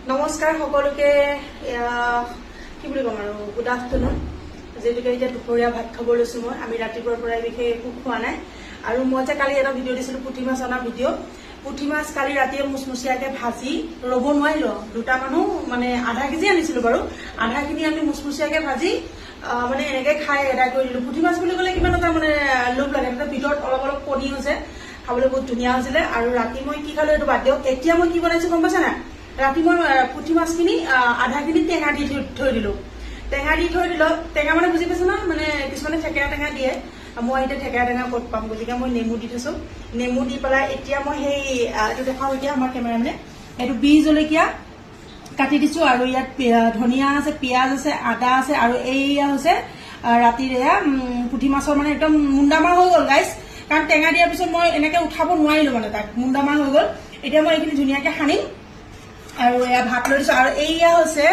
নমস্কাৰ সকলোকে। এয়া কি বুলি ক'ম আৰু, গুড আফটাৰনুন। যিহেতুকে এতিয়া দুপৰীয়া ভাত খাব লৈছোঁ মই। আমি ৰাতিপুৱাৰ পৰাই বিশেষ একো খোৱা নাই। আৰু মই যে কালি এটা ভিডিঅ' দিছিলোঁ, পুঠি মাছ অনা ভিডিঅ'। পুঠি মাছ কালি ৰাতিয়ে মুচমুচীয়াকৈ ভাজি ৰ'ব নোৱাৰিলোঁ। দুটা মানুহ, মানে আধা কেজি আনিছিলোঁ বাৰু, আধাখিনি আমি মুচমুচীয়াকৈ ভাজি মানে এনেকৈ খাই এদাই কৰি দিলোঁ। পুঠি মাছ বুলি ক'লে কিমান এটা মানে লোভ লাগে। তাতে ভিতৰত অলপ অলপ কণী হৈছে, খাবলৈ বহুত ধুনীয়া হৈছিলে। আৰু ৰাতি মই কি খালোঁ এইটো বাদ দিয়ক, এতিয়া মই কি বনাইছোঁ গম পাইছে নাই? ৰাতি মই পুঠি মাছখিনি আধাখিনি টেঙা দি থৈ থৈ দিলোঁ। টেঙা দি থৈ দিলোঁ। টেঙা মানে বুজি পাইছে ন? মানে কিছুমানে থেকেৰা টেঙা দিয়ে। মই এতিয়া থেকেৰা টেঙা ক'ত পাম? গতিকে মই নেমু দি থৈছোঁ। নেমু দি পেলাই এতিয়া মই সেই এইটো দেখাওঁ এতিয়া আমাৰ কেমেৰামেনে। এইটো বিহ জলকীয়া কাটি দিছোঁ আৰু ইয়াত ধনিয়া আছে, পিঁয়াজ আছে, আদা আছে। আৰু এইয়া হৈছে ৰাতিৰ এয়া পুঠি মাছৰ মানে একদম মুণ্ডামাৰ হৈ গ'ল গাইজ। কাৰণ টেঙা দিয়াৰ পিছত মই এনেকে উঠাব নোৱাৰিলো, মানে তাক মুণ্ডামাৰ হৈ গ'ল। এতিয়া মই এইখিনি ধুনীয়াকে সানিম আৰু এয়া ভাত লৈ দিছোঁ। আৰু এইয়া হৈছে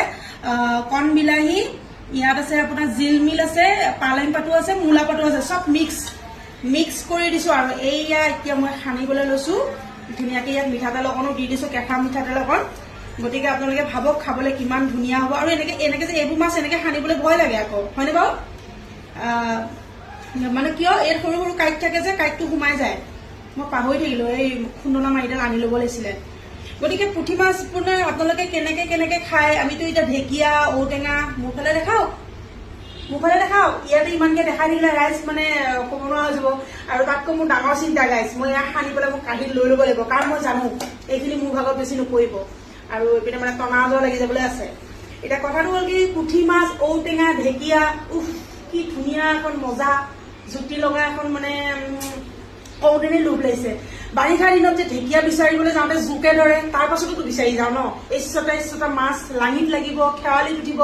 কণ বিলাহী, ইয়াত আছে আপোনাৰ জিলমিল আছে, পালেং পাতো আছে, মূলা পাতো আছে, চব মিক্স মিক্স কৰি দিছোঁ। আৰু এইয়া এতিয়া মই সানিবলৈ লৈছোঁ ধুনীয়াকে। ইয়াত মিঠাতেল অকণো দি দিছোঁ, কেঁচা মিঠাতেল অকণ। গতিকে আপোনালোকে ভাবক খাবলৈ কিমান ধুনীয়া হ'ব। আৰু এনেকে এনেকে যে এইবোৰ মাছ এনেকে সানিবলৈ ভয় লাগে আকৌ, হয়নে বাৰু? মানে কিয়, ইয়াত সৰু সৰু কাঁইট থাকে যে, কাঁইটটো সোমাই যায়। মই পাহৰি থাকিলো, এই খুন্দনা মাৰিডাল আনি ল'ব লাগিছিলে। গতিকে পুঠি মাছ মানে আপোনালোকে কেনেকে কেনেকে খায়? আমিতো এতিয়া ঢেকীয়া, ঔটেঙা, মোৰ ফালে দেখাওক, মোৰ ফালে দেখাওক। ইয়াতে ইমানকে দেখাই থাকিলে ৰাইজ মানে ক'ব নোৱাৰা হৈ যাব। আৰু তাতকৈ মোৰ ডাঙৰ চিন্তা গাইজ, মই ইয়াক সানি পেলাই মোক কাঁহীত লৈ ল'ব লাগিব। কাৰণ মই জানো এইখিনি মোৰ ভাগত বেছি নপৰিব আৰু এইপিনে মানে টনা আজোৰা লাগি যাবলৈ আছে। এতিয়া কথাটো হ'ল কি, পুঠি মাছ, ঔটেঙা, ঢেকীয়া, উফ, কি ধুনীয়া এখন মজা জুতি লগা এখন মানে কওঁতেনে লোভ লাগিছে। বাৰিষা দিনত যে ঢেকীয়া বিচাৰিবলৈ যাওঁতে জোকে ধৰে, তাৰ পাছতো বিচাৰি যাওঁ ন। ইচ্ছটা ইচ্ছটা মাছ লাঙিত লাগিব, খেৱালিত উঠিব,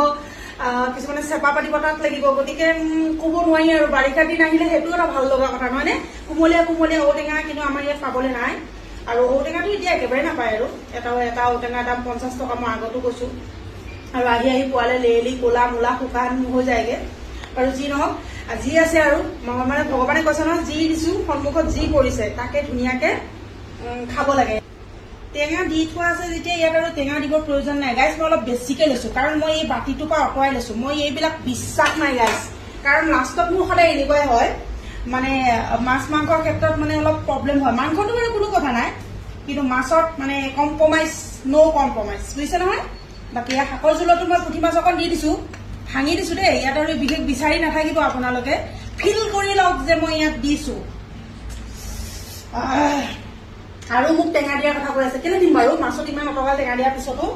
কিছুমানে চেপা পাতিব, তাত লাগিব। গতিকে ক'ব নোৱাৰি আৰু। বাৰিষা দিন আহিলে সেইটো এটা ভাল লগা কথা, নহয়নে? কুমলীয়া কুমলীয়া ঔটেঙা কিন্তু আমাৰ ইয়াত পাবলৈ নাই। আৰু ঔটেঙাটো এতিয়া একেবাৰে নাপায়। আৰু এটা এটা ঔটেঙাৰ দাম 50 টকা, মই আগতো কৈছো। আৰু আহি আহি পোৱালে লেৰেলি ক'লা মূলা শুকান হৈ যায়গে। আৰু যি নহওক, যি আছে আৰু মই মানে ভগৱানে কৈছে নহয়, যি দিছো সন্মুখত, যি কৰিছে তাকে ধুনীয়াকে খাব লাগে। টেঙা দি থোৱা আছে যেতিয়া ইয়াত আৰু টেঙা দিবৰ প্ৰয়োজন নাই। গাইজ, মই অলপ বেছিকে লৈছো, কাৰণ মই এই বাতিটোৰ পৰা আঁতৰাই লৈছো। মই এইবিলাক বিশ্বাস নাই গাইজ, কাৰণ লাষ্টত মোৰ সদায় এনেকুৱাই হয়। মানে মাছ মাংসৰ ক্ষেত্ৰত মানে অলপ প্ৰব্লেম হয়। মাংসটো বাৰু কোনো কথা নাই, কিন্তু মাছত মানে কম্প্ৰমাইজ, ন' কম্প্ৰমাইজ, বুজিছে নহয়? বাকী ইয়াৰ শাকৰ জোলতো মই পুঠি মাছ অকণ দি দিছো, ভাঙি দিছো দেই। ইয়াত আৰু বিশেষ বিচাৰি নাথাকিব আপোনালোকে, ফিল কৰি লওক যে মই ইয়াত দিছো। আৰু মোক টেঙা দিয়াৰ কথা কৈ আছে, কেলে দিম বাৰু মাছত ইমান অটকাল টেঙা দিয়াৰ পিছতো?